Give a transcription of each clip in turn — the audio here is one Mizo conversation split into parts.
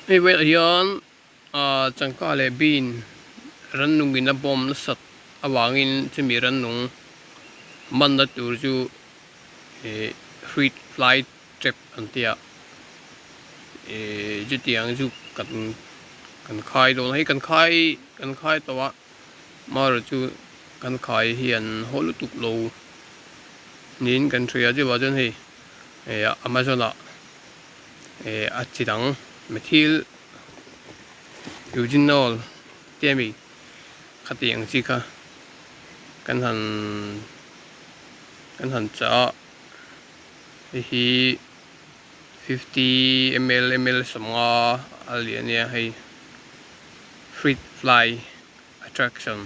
Hei velah hian ah changka leh bean rannung in a bawm nasat avangin chumi rannung manna tur chu ih fruit fly trap an ti a ih chutiang chu kan kan khai dawn a hei kan khai kan khai tawh a amaherawh chu kan khai hi an haw lutuk lo niin kan hria chuvang chuan hei ih amazon ah. Eh a chi dang methyl eugenol te ami khati ang chi kha kan han kan han chah a hei hi fifty ml ml sawmnga a lian ania hei fruit fly attraction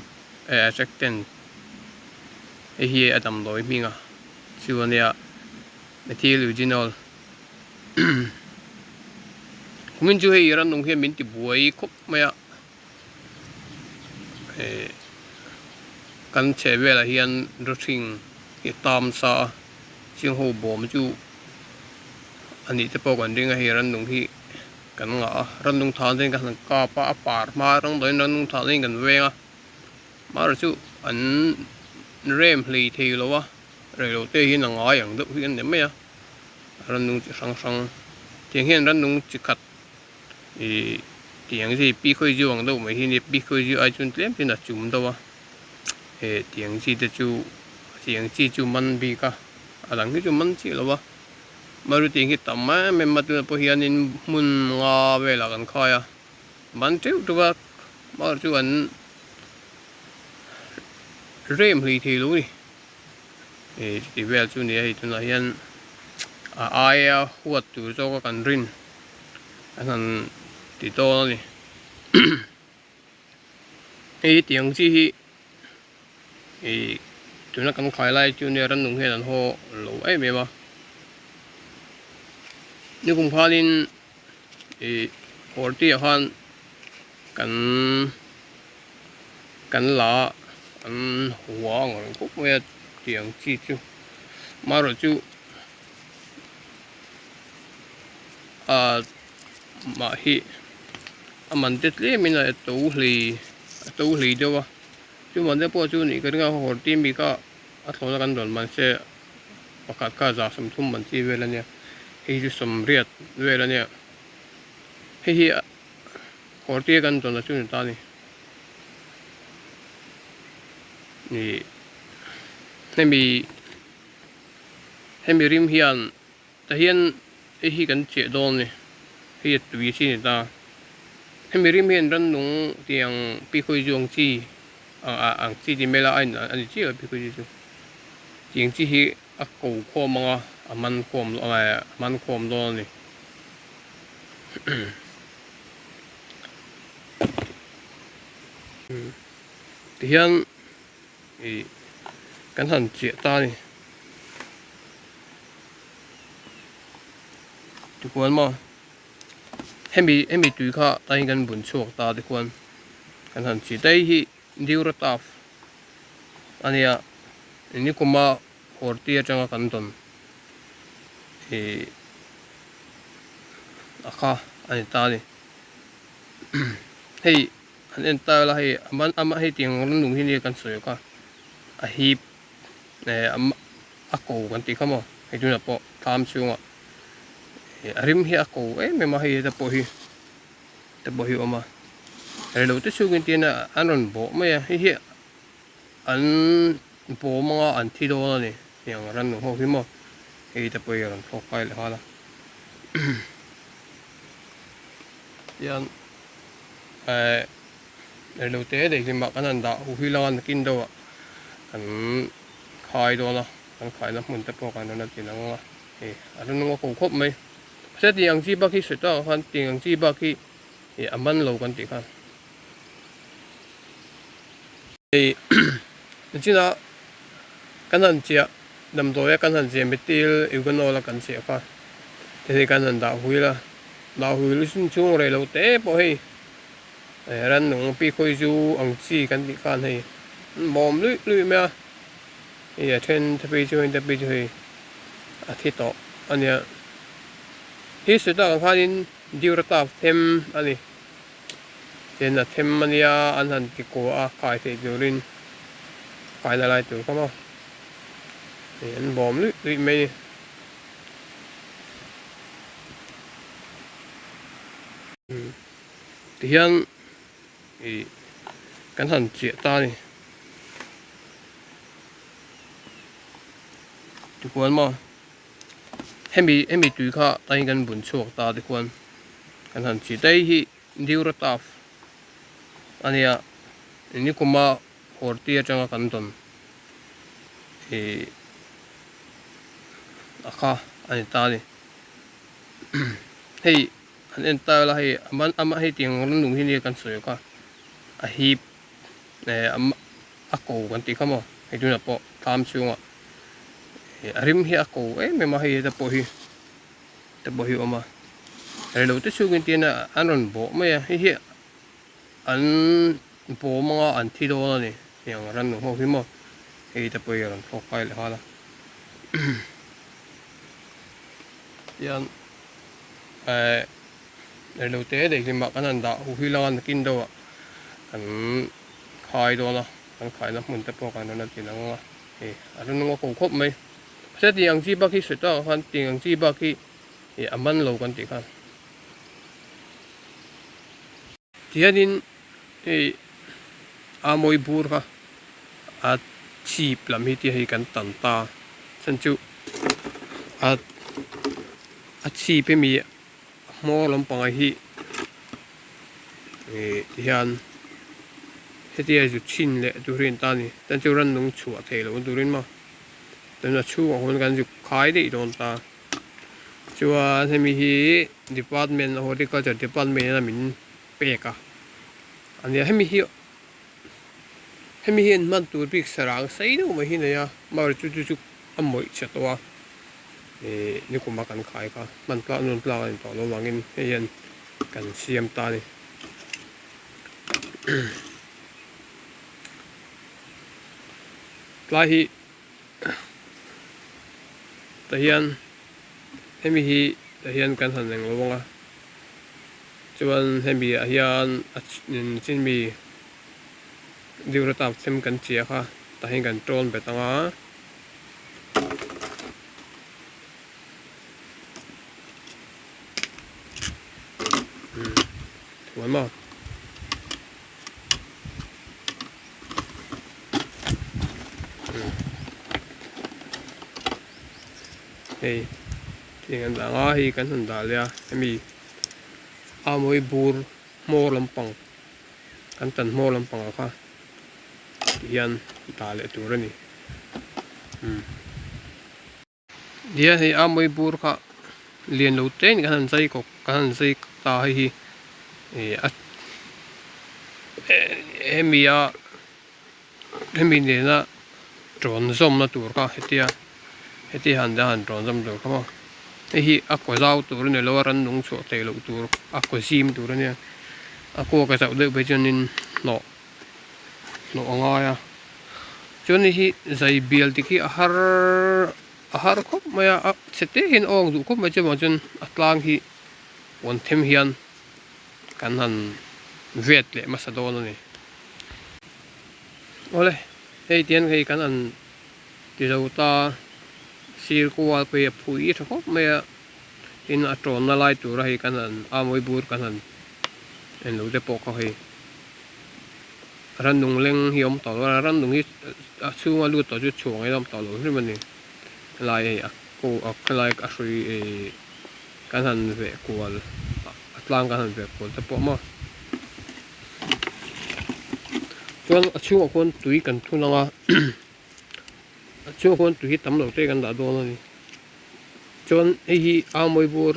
eh attractant hei hi a damdawi hming a chu ania methyl eugenol. Kumin chu hei rannung hian min ti buai khawp mai a eh kan chheh velah hian rawhring hi a tam sa a ching ho bawm chu a nih te pawh kan ring a hei rannung hi kan ngah a rannung thah na ten kan han kap a a par hma atang tawhin rannung thah na in kan veng a amaherawhchu chu an rem hlei thei lo a reilote hian a ngai ang deuh hi an ni mai a. Rannung chi hrang hrang tiang hian rannung chi khat ih tiang chi pi khawi zu ang deuh mai hi nia pi khawi zu ai chuan tlem chuan a chum deuh a eh tiang chi te chu tiang chi chu man bik a a dang hi chu man chiah lo a maruti hi tam em em a tunah pawh hianin hmun nga velah kan khai a man teuh teuh a mahse chu an rem hlei thei lo a ni. Ih chuti vel chu ni a hei tunah hian a aia huat tur zawk a kan rin an han ti dawn a ni hei tiang chi hi ih tuna kan khai lai chu nia rannung hian an haw lo em em a nikum khanin ih kawrti ah khan kan kan la a an hua ang reng khawp mai a tiang chi chu marawh chu ah mah hi a man te tlem in a to hlei a to hlei deuh a chu man te pawh chu nih ka ring a haw ti mi kha a thlawhna kan rawn man se pakhat kha za 30 man chi vel a nia hei chu 80 vel a nia hei hi kawr tia kan dawn a chu ni ta a ni ih hemi hemi rim hian tah hian hei hi kan chiah dawn a ni hei a tui chi a ni ta hemi rim hian rannung tiang pikhawi zu ang chi ah ang chi tih mai la a in a ni chiah lo pikhawi zu chu tiang chi hi a ko khawm ang a a man khawm a man khawm dawn a ni. Tihian ih kan han chiah ta a ni tikhuan maw hemi hemi tui kha tain kan bun chhuak ta tikhuan kan han chih ta hei hi Durataf a nia nikuma Horti atanga kan dawn ih a kha a ni ta a ni hei an en ta ila hei a man ama hei tiang rannung hi nia kan sawi kha a hip eh a ko kan tih kha maw hei tunah pawh thlam chhungah ih a rim hi a ko em em a hei te pawh hi te pawh hi a awm a reilote chhungin tihian an rawn bawh mai a hei hi an bawm anga an thi dawn a ni tiang rannung ho hi maw hei te pawh hi a rawn thlawk kai leh nghal a tian eh reilote daih hlimah kan han dah huh hi lang a nakin deuh ah kan khai dawn a kan khaina hmun te pawh kan rawn a ti nang a hei a rannung a ko khawp mai mahse tiang chi bak hi sawi tawk ang khan tiang chi bak hi ih a man lo kan tih khan. Hei nichina kan han chiah damdawi a kan han chiah methyl eugenol a kan chiah kha te hei kan han dah huil a dah huil chhung chhung rei lo te pawh hei rannung pi khawi zu ang chi kan tih khan hei an bawm luih luih mai a hei a then te phei chu hei te phei chu hei a thi tawh a nia hi sawi tak ang khanin. Diurata them a ni. Tin a them a nia an han ti kuah a khai theih turin kaina lai tur kha maw hei an bawm luih luih mai a ni. Tihian ih kan han chiah ta a ni. Tichuan maw. Hemi hemi tui kha tain kan bun chhuak ta te khuan kan han chhi ta hei hi Durataf a nia nikuma horti atanga kan dawn ih a kha a ni ta a ni hei an en ta ila hei a man ama hei tiang rannung hi nia kan sawi kha a hip eh a ko kan tih kha maw hei tunah pawh thlam chhungah a rim hi a ko em em a hei te pawh hi te pawh hi a awm a rei te chhungin tian an rawn bawh mai a hei hi an bawm anga an thi dawn a ni heng rannung ho hi maw hei te pawh hi a rawn thlawk kai leh nghal a tian eh rei lo te daihlim ah kan han dah huh hi lang a nakin deuh ah kan khai dawn a kan khaina hmun te pawh kan rawn a ti nang a hei a rawn ngaw ko khawp mai mahse tih ang chi bak hi sawi tawk ah khan tih ang chi bak hi ih a man lo kan tih khan tihianin hei a mawi bur kha a chhip lam hi tih hei kan tan ta chhan chu a a chhip hemi hmawr lampangah hi ih tihian hetia zu chhin leh turin ta a ni chuan chu rannung chhuah theih loh turin maw chuan a chhungah khawn kan zu khai daih dawn ta chuan hemi hi department horticulture department in a min pek a ania hemi hi hemi hian hman tur bik sarang sei deuh mai hi a nei a amaherawhchu chu chu a mawih chhe tawh a ih nikuma kan khai kha hman tlak nawn tlak a ni tawh lo vangin hei hian kan siam ta a ni tlai hi tah hian hemi hi tah hian kan han englo ang a chuan hemi ah hian a chin mi Diurata them kan chiah kha tah hian kan tawn bet ang a. Thuai maw? Hei tiang an dah ang a hei kan han dah leh a hemi a mawi bur hmawr lampang kan tan hmawr lampang ah kha tihian dah leh tur a ni. Nia hei a mawi bur kha lian lo te in kan han zai kawk kan han zai ta hei hi ih a hemi a hemi nena tawn zawmna tur kha hetia hetia han han tawn zawm tur kha maw hei hi a kaw zau tur a ni lo a rannung chhuah theih loh tur a kaw zim tur a nia a kuak a zauh deuh phei chuanin hnawh. hnawh a ngai a chuan hei hi zai bial te khi a har a har khawp mai a a chhe te hian a awk duh khawp mai chuvang chuan a tlang hi puan them hian kan han vet leh hmasa dawn a ni awle hei tihian hei kan han ti zo ta sir kual pawh hi a phui tha khawp mai a tin a tawnna lai tura hei kan han a mawi bur kan han en lo te pawh kha hei. Rannung leng hi a awm tawh lo a, rannung hi a chhunga lut tawh chu chhuah ngei a awm tawh lo hrim a ni. Helai hei a ko a helai a hrui ih kan han veh kual a tlang kan han veh kual te pawh maw. Chuan a chhungah khuan tui kan thun ang a a chhungah khuan tui hi tam lo te kan dah dawn a ni. Chuan hei hi a mawi bur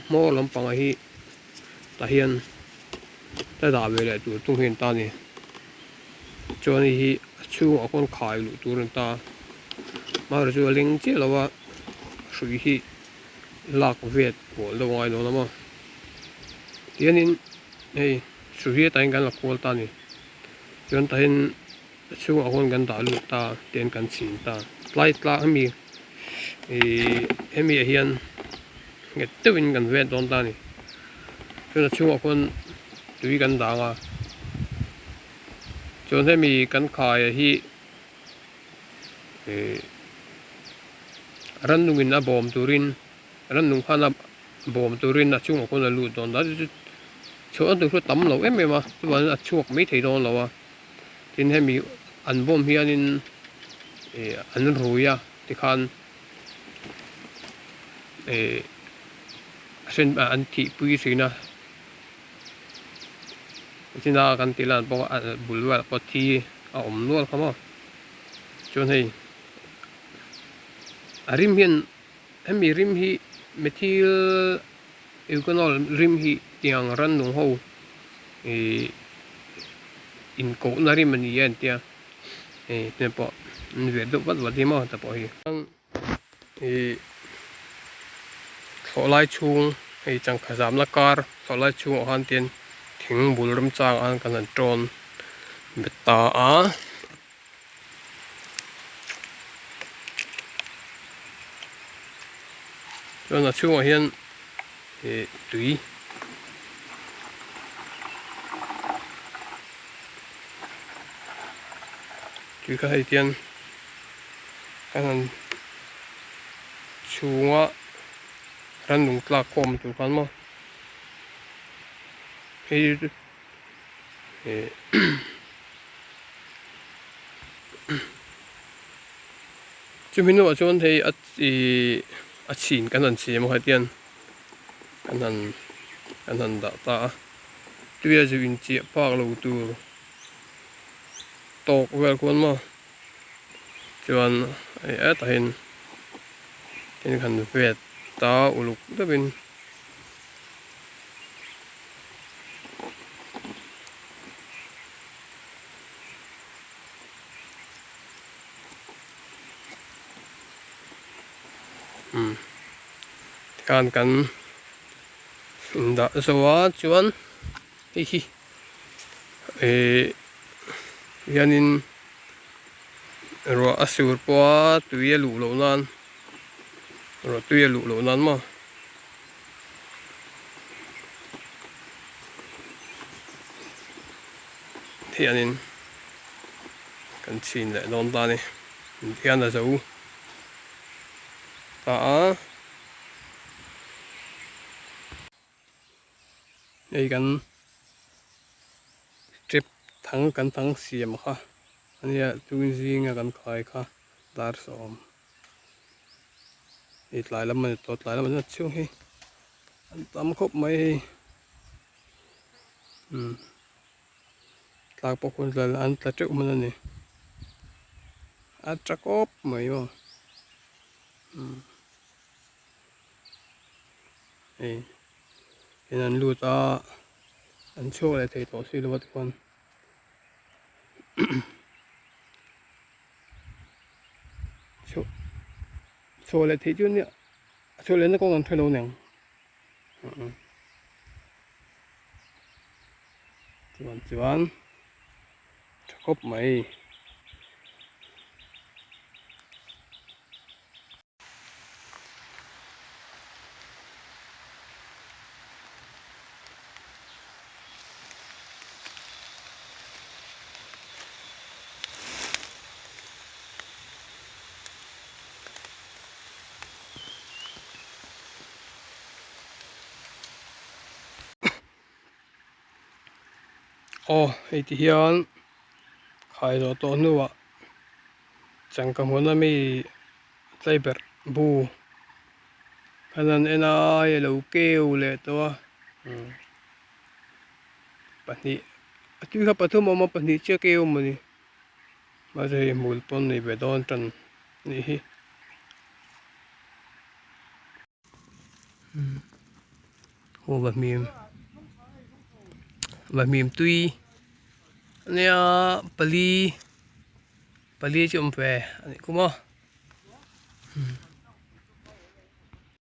hmawr lampangah hi tah hian. Ta dah ve leh tur tung hi an ta a ni chuan hei hi a chhungah khawn khai luh tur an ta a amaherawhchu chu a leng chiah lo a hrui hi lak vet kual deuh a ngai dawn a maw tihianin hei hrui hi hetah hian kan la kual ta a ni chuan tah hian a chhungah khawn kan dah lut ta tihian kan chhin ta tlai tlang hemi ihh hemi ah hian nghet deuhin kan vet dawn ta a ni. Chuan a chhungah khuan tui kan dang a chuan hemi kan khai ah hi ihh rannung in a bawm turin rannung khan a bawm turin a chhungah khuan a lut dawn a chu chu chhuahna tur chu a tam lo em em a chuvangin a chhuak mai thei dawn lo a tin hemi an bawm hianin ih an rui a tikhan ih a then an thih pui thin a china kan tih lan pawh a bul velah pawh thi a awm nual kha maw chuan hei a rim hian hemi rim hi methyl eugenol rim hi tiang rannung ho ih inkohna rim a ni a an tia hei te pawh an ve deuh vat vat hi maw heta pawh hi. Ih thlawhlai chhung hei changkha zamna kar thlawhlai chhungah khan tin thing bul remchangah khan kan han tawn bet ta a. Chuan a chhungah hian ih tui tui kha hei tian. Kan han chhunga rannung tlak khawm tur khan maw hei ih chumi hnuah chuan hei a ih a chhin kan han siam a hetiang kan han kan han dah ta a tuia zu inchiah phak lo tur tawk vel khuan maw. Chuan hei hetah hian tin kan vet ta uluk deuhin umm tikhan kan indah zo a chuan hei hi ihh hianin. Ruah a sur pawh a tui a luh loh nan ruah tui a luh loh nan maw thianin kan chhin leh dawn ta a ni hian a zo ta a. Hei kan trip thang kan thang siam kha ania tun zinga kan khai kha dar sawm hei tlai lam a ni tawh tlai lam ah chuan chhung hi an tam khawp mai hei umm tlak pawh khawn an tla teuh hman a ni a tha kawp mai aw umm. Hei in an lut a an chhuak leh thei tawh si lo a tikhuan chhuah chhuah leh theih chu nia chhuah lehna kawng an hre lo aniang chuan chuan tha khawp mai. Aw hei ti hian khai zawh tawh hnuah changka hmuna mi tlaiberh bu khan an en a a lo keu leh tawh a pahnih a tui kha pathum a awm a pahnih chiah keu a mawni mahse hei hmul pawn nei ve dawn tan a nih hi. Aw vahmim vahmim tui ania pali pali chu a awm ve a nih kum a.